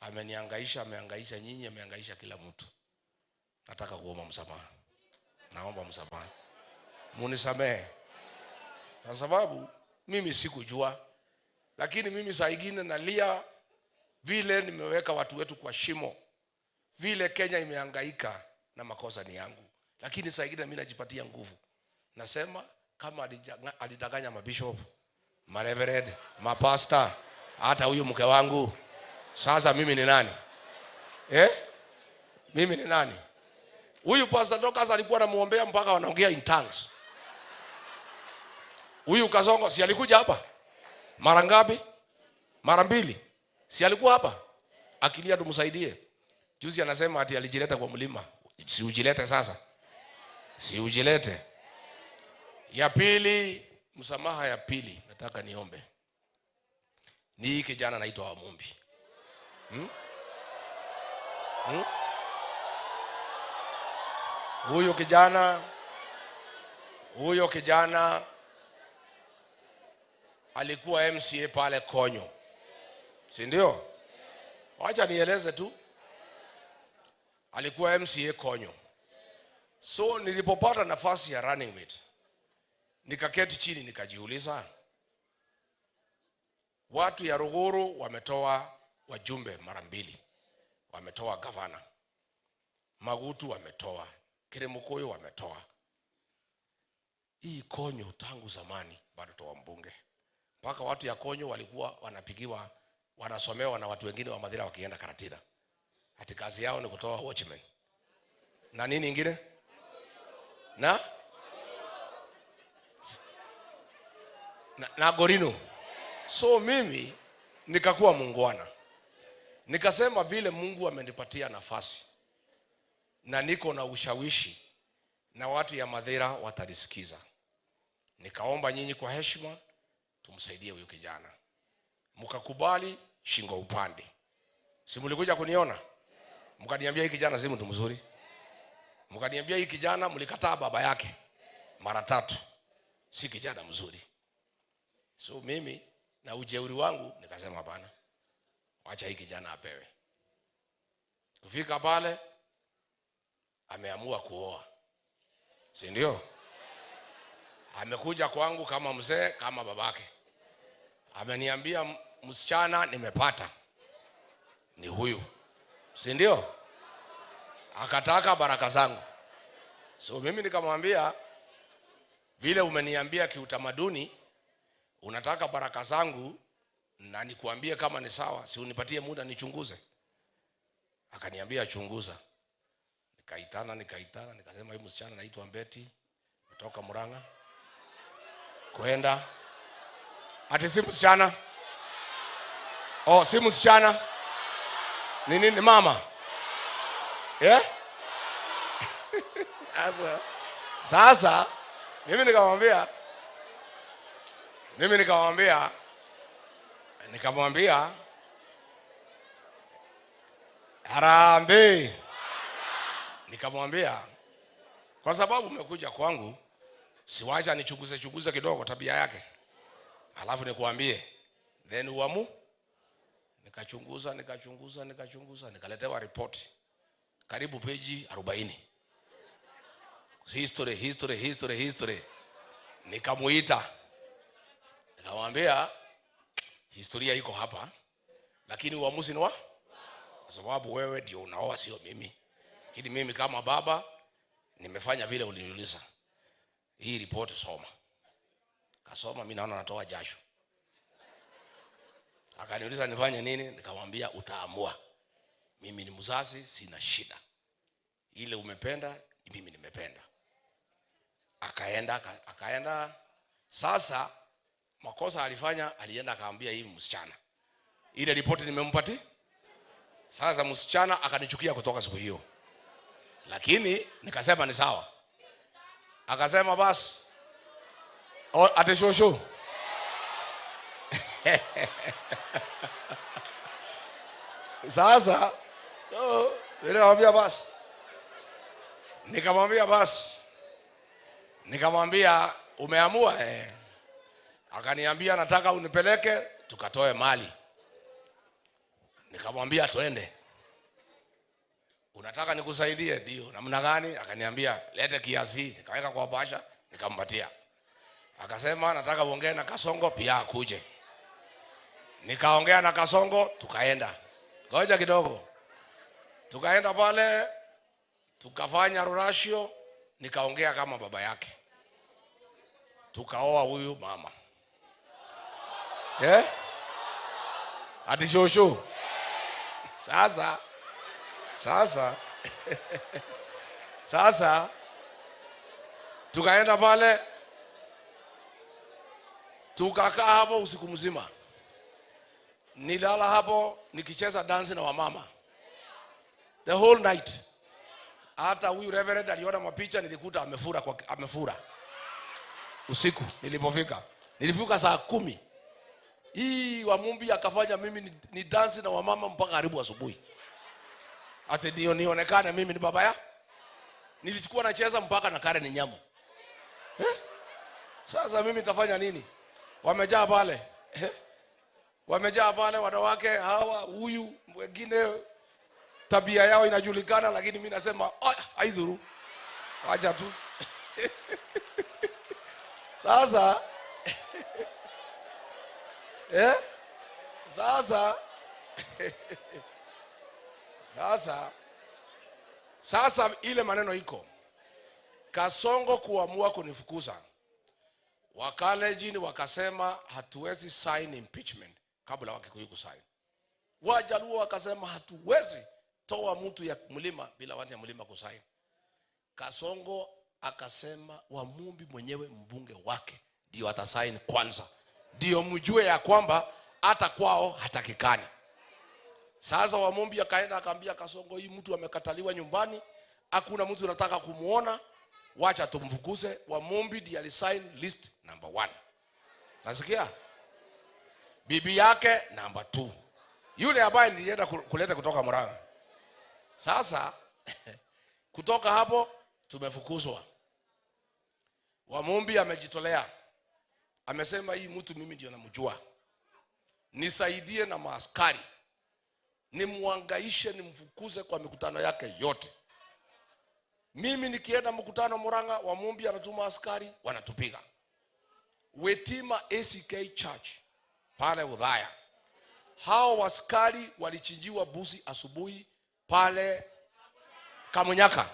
Amenihangaisha, amehangaisha nyinyi, amehangaisha kila mtu. Nataka kuomba msamaha. Naomba msamaha. Munisamehe. Kwa sababu mimi sikujua. Lakini mimi saa ingine nalia vile nimeweka watu wetu kwa shimo. Vile Kenya imehangaika na makosa ni yangu. Lakini saa ingine mimi najipatia nguvu. Nasema kama alidanganya mabishop, mareverend, mapasta, hata huyu mke wangu. Sasa mimi ni nani? Mimi ni nani? Huyu Pastor Dorcas alikuwa anamuombea mpaka wanaongea in tongues. Huyu Kasongo si alikuja hapa? Mara ngapi? Mara mbili. Si alikuwa hapa? Akilia tumsaidie. Juzi anasema ati alijileta kwa mlima. Si ujilete sasa. Si ujilete. Ya pili, msamaha ya pili nataka niombe. Ni hii kijana anaitwa Wamumbi. Huyo kijana alikuwa MCA pale Konyo. Si ndio? Wacha nieleze tu. Alikuwa MCA Konyo. So nilipopata nafasi ya running mate, nikaketi chini nikajiuliza, watu ya Ruguru wametoa wajumbe mara mbili, wametoa gavana, Magutu wametoa, Kiremukoyo wametoa. Hii Konyo tangu zamani bado toa mbunge. Mpaka watu ya Konyo walikuwa wanapigiwa, wanasomewa na watu wengine wa Mathira wakienda Karatina. Ati kazi yao ni kutoa watchman. Na nini ingine? Na? Na Gorino. So mimi nikakuwa muungwana. Nikasema vile Mungu amenipatia nafasi na niko na ushawishi na watu ya Mathira watanisikiza. Nikaomba nyinyi kwa heshima tumsaidie huyu kijana. Mkakubali shingo upande. Si mlikuja kuniona? Mkaniambia hii kijana si mtu mzuri. Mkaniambia hii kijana mlikataa baba yake mara tatu. Si kijana mzuri. So mimi na ujeuri wangu nikasema hapana. Acha hii kijana apewe. Kufika pale ameamua kuoa. Si ndio? Amekuja kwangu kama mzee, kama babake. Ameniambia msichana nimepata ni huyu. Si ndio? Akataka baraka zangu. So mimi nikamwambia vile umeniambia kiutamaduni unataka baraka zangu na nikuambie kama ni sawa, si unipatie muda nichunguze. Akaniambia chunguza. Nikaitana, nikasema huyu msichana anaitwa Betty, kutoka Murang'a. Kwenda. Ati si msichana? Oh, si msichana. Ni nini mama? Yeah? Sasa mimi nikamwambia harambee. Nikamwambia kwa sababu umekuja kwangu, siwacha nichunguze chunguze kidogo tabia yake, alafu nikuambie then uamu. Nikachunguza, nikachunguza, nikachunguza, nikaletewa report karibu peji 40. History, history, history, history. Nikamuita, nikamwambia historia iko hapa, lakini uamuzi ni wa, kwa sababu wewe ndio unaoa, sio mimi. Lakini mimi kama baba nimefanya vile uliniuliza. Hii report soma. Kasoma, mimi naona natoa jasho. Akaniuliza nifanye nini? Nikamwambia utaamua. Mimi ni mzazi, sina shida. Ile umependa, mimi nimependa. Akaenda. Sasa makosa alifanya, alienda akaambia hii msichana. Ile report nimempatia. Sasa msichana akanichukia kutoka siku hiyo. Lakini nikasema ni sawa. Akasema basi. Oh, ate shosho. Sasa oh, nikamwambia basi. Nikamwambia basi. Nikamwambia umeamua eh? Akaniambia nataka unipeleke tukatoe mali. Nikamwambia twende. Unataka nikusaidie? Ndio. Namna gani? Akaniambia lete kiasi. Nikaweka kwa bahasha, nikampatia. Akasema nataka uongee na Kasongo pia akuje. Nikaongea na Kasongo, tukaenda. Ngoja kidogo. Tukaenda pale, tukafanya ruracio, nikaongea kama baba yake. Tukaoa huyu mama. Eh? Ati shosho. Sasa tukaenda pale, tukakaa hapo usiku mzima. Nilala hapo nikicheza dansi na wamama the whole night. Hata huyu reverend aliona mapicha, nilikuta amefura kwa, amefura usiku nilipofika. Nilifika saa 10. Hii Wamumbi akafanya mimi ni dansi na wamama mpaka karibu asubuhi. Ati ndio nionekane mimi ni baba ya. Nilichukua nacheza mpaka na Karen Nyamu. Eh? Sasa mimi nitafanya nini? Wamejaa pale. Eh? Wamejaa pale wanawake hawa, huyu wengine tabia yao inajulikana, lakini mimi nasema haidhuru. Wacha tu. Sasa eh? Sasa ile maneno iko Kasongo kuamua kunifukuza, Wakalenjin wakasema hatuwezi sign impeachment kabla Wakikuyu kusign. Wajaluo wakasema hatuwezi toa mtu ya mlima bila watu ya mlima kusign. Kasongo akasema Wamumbi mwenyewe mbunge wake ndio atasign kwanza, ndio mjue ya kwamba hata kwao hatakikani. Sasa Wamumbi akaenda akaambia Kasongo, hii mtu amekataliwa nyumbani, hakuna mtu anataka kumuona, wacha tumfukuze. Wamumbi ndiye alisign list number 1. Nasikia? Bibi yake number 2. Yule ambaye nilienda kuleta kutoka Murang'a. Sasa kutoka hapo tumefukuzwa. Wamumbi amejitolea. Amesema hii mtu mimi ndio namjua. Nisaidie na maaskari. Nimuangaishe, nimfukuze kwa mikutano yake yote. Mimi nikienda mkutano Murang'a, Wamumbi anatuma askari, wanatupiga. Wetima ACK Church pale Udhaya. Hao askari walichinjiwa busi asubuhi pale Kamunyaka.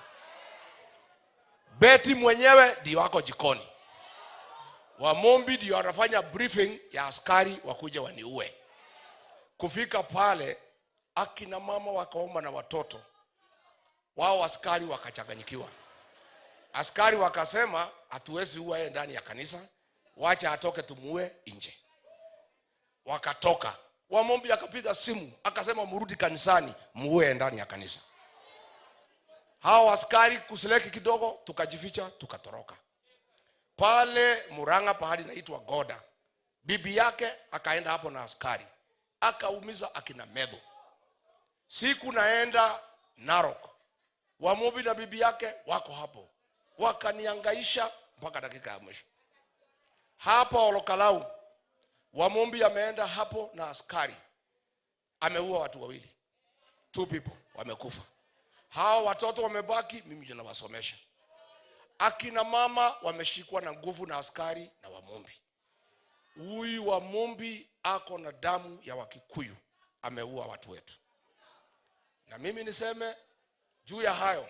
Beti mwenyewe ndio wako jikoni. Wamumbi ndio wanafanya briefing ya askari wakuja waniue. Kufika pale akina mama wakaomba na watoto wao, askari wakachanganyikiwa. Askari wakasema hatuwezi ua yeye ndani ya kanisa, wacha atoke tumuue nje. Wakatoka. Wamumbi akapiga simu akasema mrudi kanisani muue ndani ya kanisa. Hao askari kusileki kidogo, tukajificha tukatoroka. Pale Murang'a pahali naitwa Goda, bibi yake akaenda hapo na askari akaumiza akina Medho. Siku naenda Narok, Wamumbi na bibi yake wako hapo, wakaniangaisha mpaka dakika ya mwisho. Hapa Olokalau, Wamumbi ameenda hapo na askari, ameua watu wawili, 2 people wamekufa. Hao watoto wamebaki, mimi ndio nawasomesha. Akina mama wameshikwa na nguvu na askari na Wamumbi. Huyu Wamumbi ako na damu ya Wakikuyu, ameua watu wetu. Na mimi niseme juu ya hayo,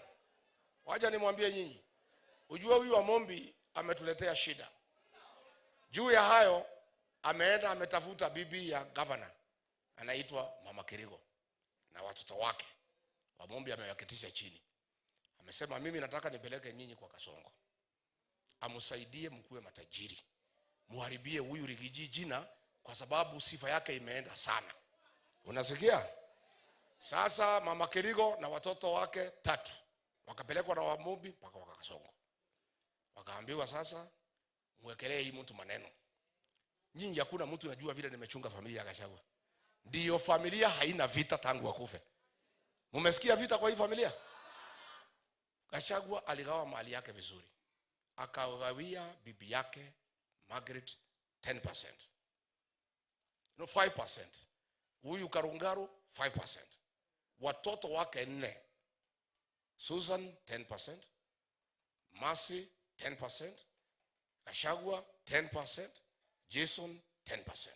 wacha nimwambie nyinyi, ujue huyu Wamumbi ametuletea shida. Juu ya hayo, ameenda ametafuta bibi ya governor, anaitwa Mama Kirigo, na watoto wake. Wamumbi amewaketisha chini. Amesema mimi nataka nipeleke nyinyi kwa Kasongo, amsaidie mkuwe matajiri, muharibie huyu Rigiji jina kwa sababu sifa yake imeenda sana. Unasikia? Sasa Mama Kirigo na watoto wake 3 wakapelekwa na Wamumbi mpaka kwa Kasongo. Wakaambiwa sasa mwekelee hii mtu maneno. Nyinyi hakuna mtu anajua vile nimechunga familia ya Gachagua. Ndio familia haina vita tangu wakufe. Mumesikia vita kwa hii familia? Gachagua aligawa mali yake vizuri. Akagawia bibi yake Margaret 10%. No, 5%. Huyu Karungaru 5%. Watoto wake nne, Susan 10%, Mercy 10%, Gachagua 10%, Jason 10%.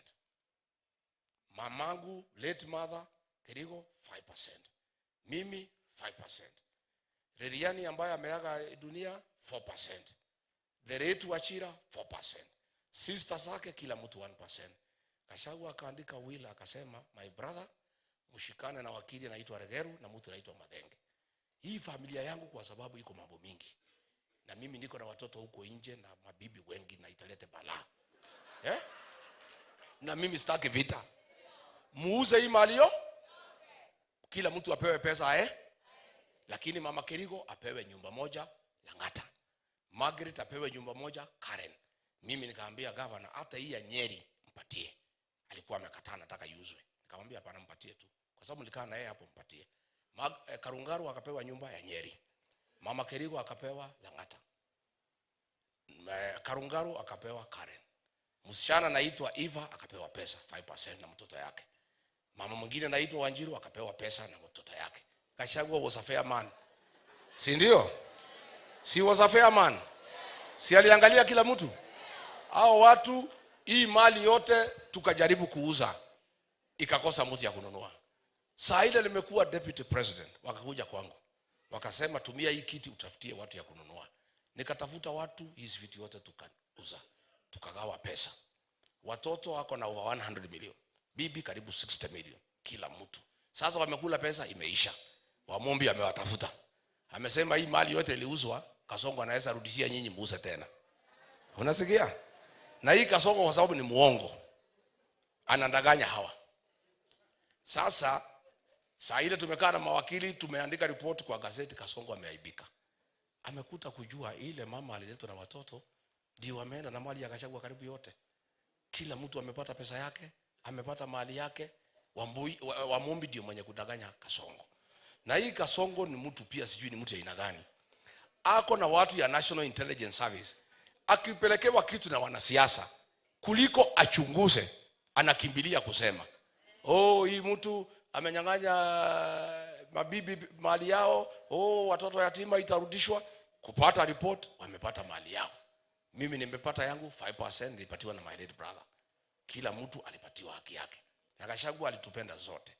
Mamangu, late mother Kerigo, 5%. Mimi 5%. Reriani ambaye ameaga dunia, 4%. The late Wachira, 4%. Sister zake kila mtu 1%. Gachagua akaandika will, akasema, "My brother, mshikane na wakili anaitwa Regeru na mtu anaitwa Mathenge. Hii familia yangu kwa sababu iko mambo mingi. Na mimi niko na watoto huko nje na mabibi wengi na italete balaa. Eh? Na mimi sitaki vita. Muuze hii mali yo. Kila mtu apewe pesa, eh? Lakini mama Kerigo apewe nyumba moja Lang'ata. Margaret apewe nyumba moja Karen." Mimi nikaambia governor, "Hata hii ya Nyeri mpatie." Alikuwa amekataa, nataka iuzwe. Nikamwambia, "Hapana, mpatie tu." Kwa sababu nilikaa na yeye hapo, mpatie. Karungaru akapewa nyumba ya Nyeri. Mama Kerigo akapewa Lang'ata. Karungaru akapewa Karen. Msichana anaitwa Eva akapewa pesa 5% na mtoto yake. Mama mwingine anaitwa Wanjiru akapewa pesa na mtoto yake. Gachagua was a fair man. Si ndio? Si was a fair man? Si aliangalia kila mtu? Hao watu, hii mali yote tukajaribu kuuza, ikakosa mtu ya kununua. Saa ile nimekuwa deputy president, wakakuja kwangu. Wakasema, "Tumia hii kiti utafutie watu ya kununua." Nikatafuta watu, hizi vitu yote tukauza. Tukagawa pesa. Watoto wako na over 100 million. Bibi karibu 60 million kila mtu. Sasa wamekula pesa imeisha. Wamumbi amewatafuta. Amesema hii mali yote iliuzwa, Kasongo anaweza rudishia nyinyi muuze tena. Unasikia? Na hii Kasongo kwa sababu ni muongo, anadanganya hawa. Sasa saa ile tumekaa na mawakili, tumeandika ripoti kwa gazeti, Kasongo ameaibika. Amekuta kujua ile mama aliletwa na watoto ndio wameenda na mali ya Gachagua karibu yote. Kila mtu amepata pesa yake, amepata mali yake. Wamumbi ndio mwenye kudanganya Kasongo. Na hii Kasongo ni mtu pia sijui ni mtu aina gani. Ako na watu ya National Intelligence Service. Akipelekewa kitu na wanasiasa, kuliko achunguze, anakimbilia kusema, "Oh, hii mtu amenyang'anya mabibi mali yao, oh, watoto yatima itarudishwa." Kupata report, wamepata mali yao. Mimi nimepata yangu 5%, nilipatiwa na my late brother. Kila mtu alipatiwa haki yake. Na Gachagua alitupenda zote.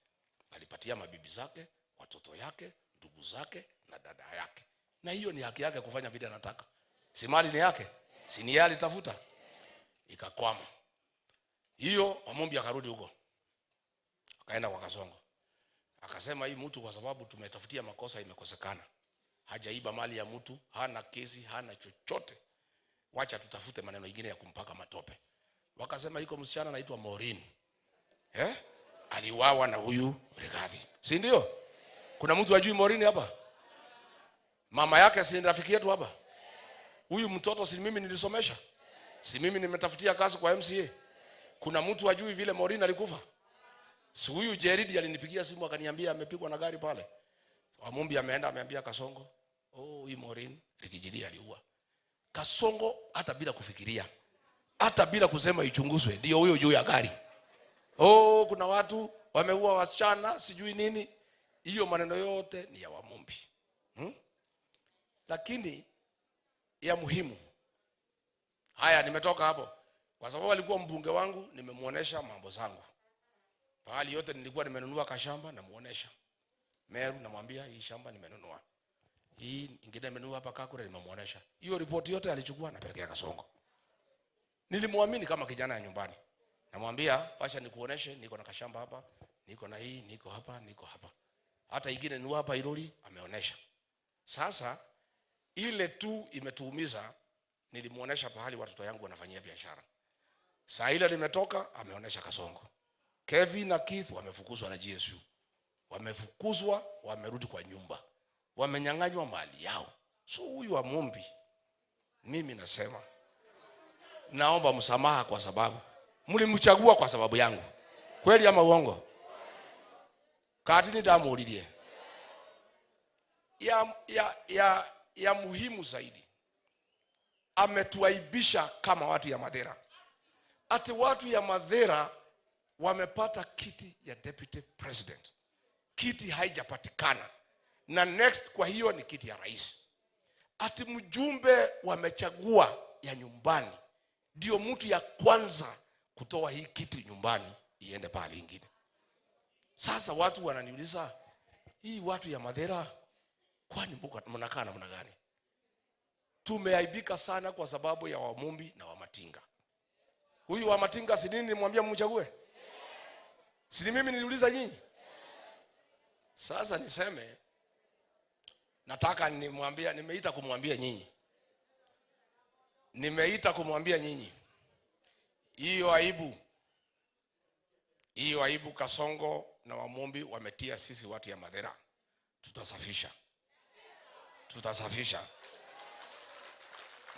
Alipatia mabibi zake, watoto yake, ndugu zake na dada yake. Na hiyo ni haki yake kufanya vile anataka. Si mali ni yake? Si ni yeye alitafuta? Ikakwama. Hiyo Wamumbi akarudi huko. Akaenda kwa Kasongo. Akasema, "Hii mtu kwa sababu tumetafutia makosa imekosekana. Hajaiba mali ya mtu, hana kesi, hana chochote. Wacha tutafute maneno mengine ya kumpaka matope." Wakasema iko msichana anaitwa Maureen. Eh? Aliuawa na huyu Rigathi. Si ndio? Kuna mtu ajui Maureen hapa? Mama yake si rafiki yetu hapa? Huyu mtoto si mimi nilisomesha? Si mimi nimetafutia kazi kwa MCA? Kuna mtu ajui vile Maureen alikufa? Si huyu Jeridi alinipigia simu akaniambia amepigwa na gari pale. Wamumbi ameenda ameambia Kasongo, "Oh, hii Maureen Riggy G aliua." Kasongo hata bila kufikiria, hata bila kusema ichunguzwe, ndio huyo juu ya gari. "Oh, kuna watu wameua wasichana, sijui nini." Hiyo maneno yote ni ya Wamumbi. Lakini ya muhimu, haya, nimetoka hapo kwa sababu alikuwa mbunge wangu, nimemuonesha mambo zangu. Pahali yote nilikuwa nimenunua kashamba, namuonesha. Meru, namwambia hii shamba nimenunua. Hii ingine nimenunua hapa Kakure, nimemuonesha. Hiyo ripoti yote alichukua, napelekea Kasongo. Nilimwamini kama kijana ya nyumbani. Namwambia, "Wacha nikuoneshe, niko na kashamba hapa, niko na hii, niko hapa, niko hapa." Hata ingine ni hapa Iruri ameonesha. Sasa ile tu imetuumiza, nilimuonesha pahali watoto yangu wanafanyia biashara. Saa ile nimetoka, ameonesha Kasongo. Kevin na Keith wamefukuzwa na GSU. Wamefukuzwa, wamerudi kwa nyumba. Wamenyang'anywa mali yao. So huyu wa Mumbi, mimi nasema naomba msamaha kwa sababu mlimchagua kwa sababu yangu. Kweli ama uongo? Katini damuulilie. Ya muhimu zaidi, ametuaibisha kama watu ya Mathira. Ati watu ya Mathira wamepata kiti ya deputy president. Kiti haijapatikana. Na next kwa hiyo ni kiti ya rais. Ati mjumbe wamechagua ya nyumbani ndio mtu ya kwanza kutoa hii kiti nyumbani iende pahali ingine. Sasa watu wananiuliza, hii watu ya Mathira kwani mnakaa namna gani? Tumeaibika sana kwa sababu ya Wamumbi na Wamatinga. Huyu Wamatinga si nini nimwambia mchague? Si ni mimi niliuliza nyinyi? Sasa niseme, nataka nimwambia, nimeita kumwambia nyinyi. Nimeita kumwambia nyinyi. Hiyo aibu. Hiyo aibu Kasongo na Wamumbi wametia sisi watu ya Mathira. Tutasafisha. Tutasafisha.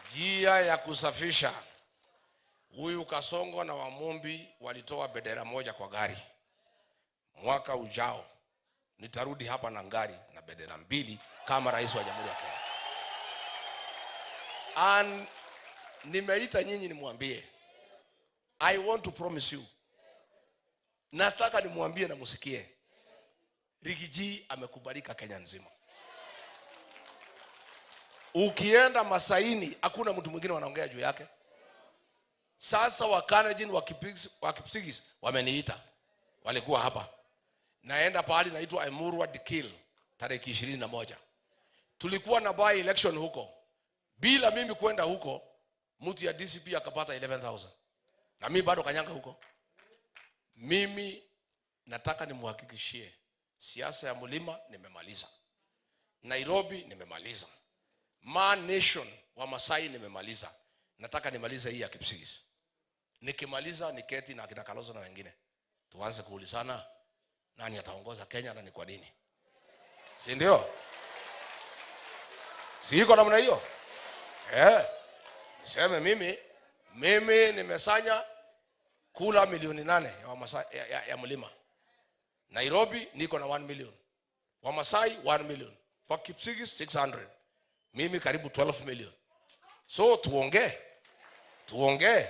Njia ya kusafisha. Huyu Kasongo na Wamumbi walitoa bendera moja kwa gari. Mwaka ujao nitarudi hapa na gari na bendera mbili kama rais wa Jamhuri ya Kenya. And nimeita nyinyi nimwambie, I want to promise you. Nataka nimwambie na musikie. Riggy G amekubalika Kenya nzima. Ukienda Masaini hakuna mtu mwingine wanaongea juu yake. Sasa Wakalenjin wa Kipsigis wameniita. Walikuwa hapa. Naenda pahali naitwa Emurua Dikirr tarehe 21. Tulikuwa na by election huko. Bila mimi kwenda huko, mtu ya DCP akapata 11,000. Na mimi bado kanyanga huko. Mimi nataka nimuhakikishie, siasa ya mlima nimemaliza. Nairobi nimemaliza. Ma Nation wa Masai nimemaliza. Nataka nimalize hii ya Kipsigis. Nikimaliza niketi na akina Kalonzo na wengine. Tuanze kuulizana nani ataongoza Kenya na ni kwa nini. Si ndio? Si iko namna hiyo? Niseme mimi nimesanya kula milioni 8 ya Masai, ya mlima. Nairobi niko na 1 million. Wa Masai 1 million. For Kipsigis 600. Mimi karibu 12 million. So tuongee. Tuongee.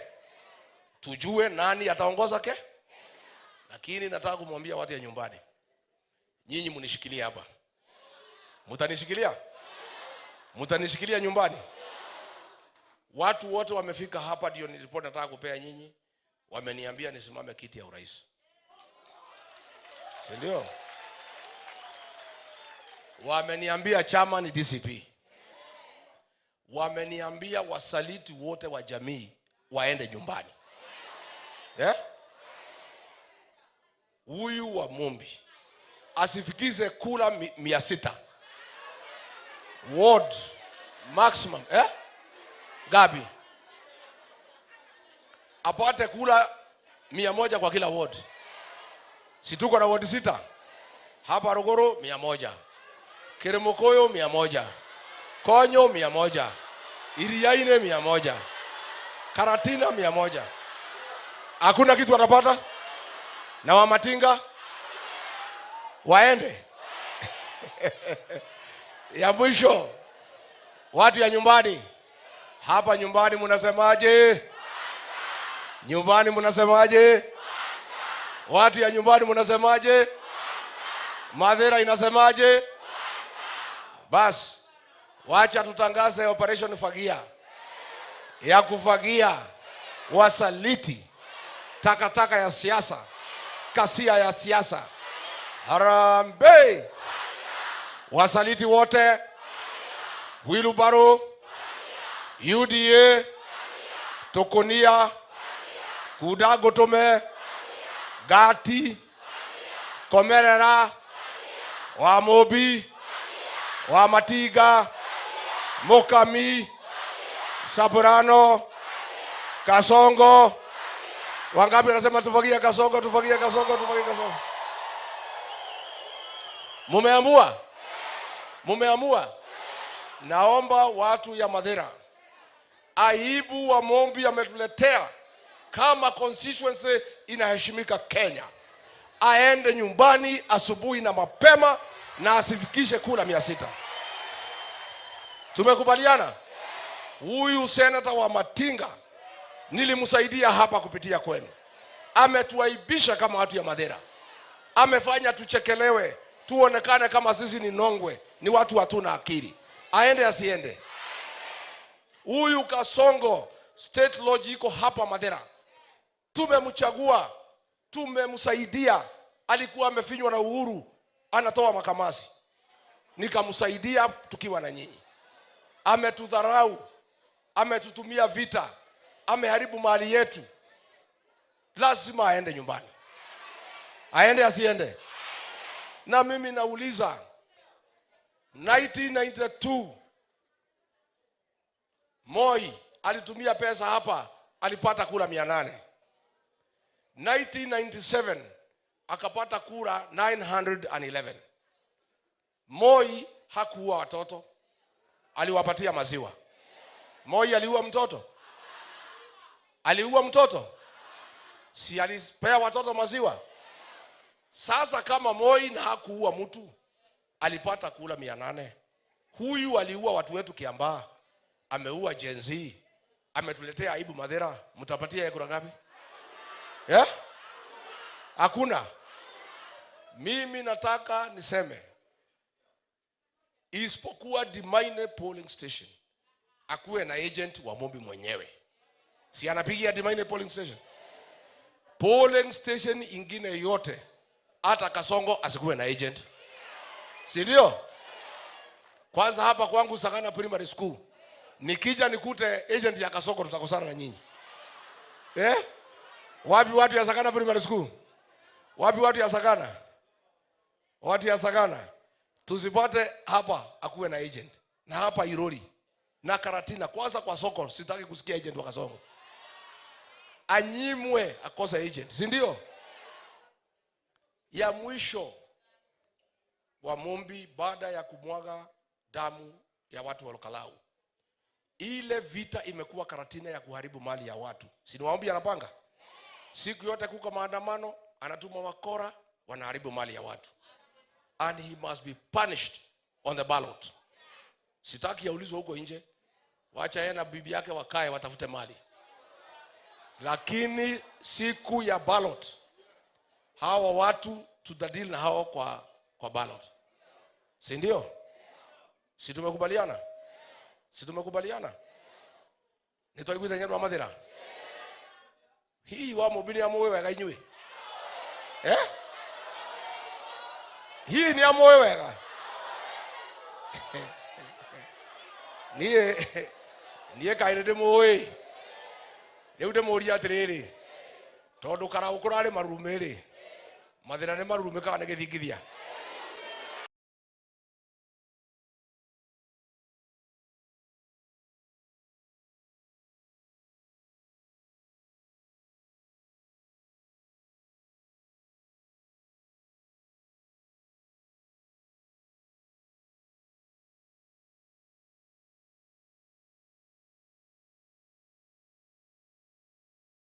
Tujue nani ataongoza ke? Lakini nataka kumwambia watu ya nyumbani. Nyinyi mnishikilie hapa. Mtanishikilia? Mtanishikilia nyumbani? Watu wote wamefika hapa ndio nilikuwa nataka kupea nyinyi. Wameniambia nisimame kiti ya urais. Si ndio? Wameniambia chama ni DCP. Wameniambia wasaliti wote wa jamii waende nyumbani. Huyu wa Mumbi asifikize kula 600. Ward maximum, Gabi apate kula 100 kwa kila ward. Si tuko na ward 6? Hapa Ruguru 100. Keremokoyo 100. Konyo 100. Iriaine 100. Karatina 100. Hakuna kitu atapata? Na Wamatinga waende. Ya mwisho, watu ya nyumbani. Hapa nyumbani mnasemaje? Nyumbani mnasemaje? Watu ya nyumbani mnasemaje? Mathira inasemaje? Bas, wacha tutangaze Operation Fagia ya kufagia wasaliti, takataka ya siasa, kasia ya siasa. Harambee! Wasaliti wote, wheelbarrow, UDA, Tokonia, Kudagotume, Gati, Komerera, Wamobi, Wamatiga, Mokami, Saburano, Kasongo. Wangapi wanasema tufagie Kasongo, tufagie Kasongo, tufagie Kasongo? Mumeamua? Mumeamua? Naomba watu ya Mathira, aibu wa Mombi ametuletea kama constituency inaheshimika Kenya, aende nyumbani asubuhi na mapema na asifikishe kula 600. Tumekubaliana? Huyu senator wa Matinga nilimsaidia hapa kupitia kwenu. Ametuaibisha kama watu ya Mathira. Amefanya tuchekelewe. Tuonekane kama sisi ni nongwe, ni watu hatuna akili. Aende asiende? Huyu Kasongo State Lodge iko hapa Mathira. Tumemchagua, tumemsaidia. Alikuwa amefinywa na Uhuru, anatoa makamasi. Nikamsaidia tukiwa na nyinyi. Ametudharau, ametutumia vita, ameharibu mali yetu. Lazima aende nyumbani. Aende asiende? Na mimi nauliza, 1992 Moi alitumia pesa hapa, alipata kura 800. 1997 akapata kura 911. Moi hakuua watoto, aliwapatia maziwa. Moi aliua mtoto? Aliua mtoto? Si alipea watoto maziwa? Sasa kama Moi na hakuua mtu alipata kura 800. Huyu aliua watu wetu Kiambaa, ameua Gen Z, ametuletea aibu Mathira. Mtapatia kura ngapi? Yeah? Hakuna. Mimi nataka niseme, isipokuwa Dimaine polling station akuwe na agent wa Mumbi mwenyewe. Si anapigia Dimaine polling station? Polling station ingine yote hata Kasongo asikuwe na agent, si ndio? Kwanza hapa kwangu Sagana Primary School, nikija nikute agent ya Kasongo tutakosana na nyinyi. Eh? Wapi watu ya Sagana Primary School? Wapi watu ya Sagana? Watu ya Sagana. Tusipate hapa akuwe na agent. Na hapa Irori na Karatina, kwanza kwa soko sitaki kusikia agent wa Kasongo. Anyimwe akose agent, si ndio? Ya mwisho wa Mumbi, baada ya kumwaga damu ya watu wa Olkalou, ile vita imekuwa Karatina ya kuharibu mali ya watu. Si ni Wambi anapanga? Siku yote kuko maandamano, anatuma wakora, wanaharibu mali ya watu. And he must be punished on the ballot. Sitaki aulizwe huko nje. Wacha yeye na bibi yake wakae watafute mali. Lakini siku ya ballot, hawa watu tutadeal na hao kwa ballot. Si ndio? Si tumekubaliana? Si tumekubaliana? Nitwaiguitha nyandu wa Mathira? Hihi wa Mumbi ni amũĩ wega inyuĩ? Eh? Hihi ni amũĩ wega? Niĩ kaĩ nĩ ndĩmũĩ. Rĩu ndĩmũrie atĩrĩrĩ, tondũ karaũ kũrarĩ marurumĩ rĩ, Mathĩna nĩ marurumĩ kana nĩ gĩthingithia?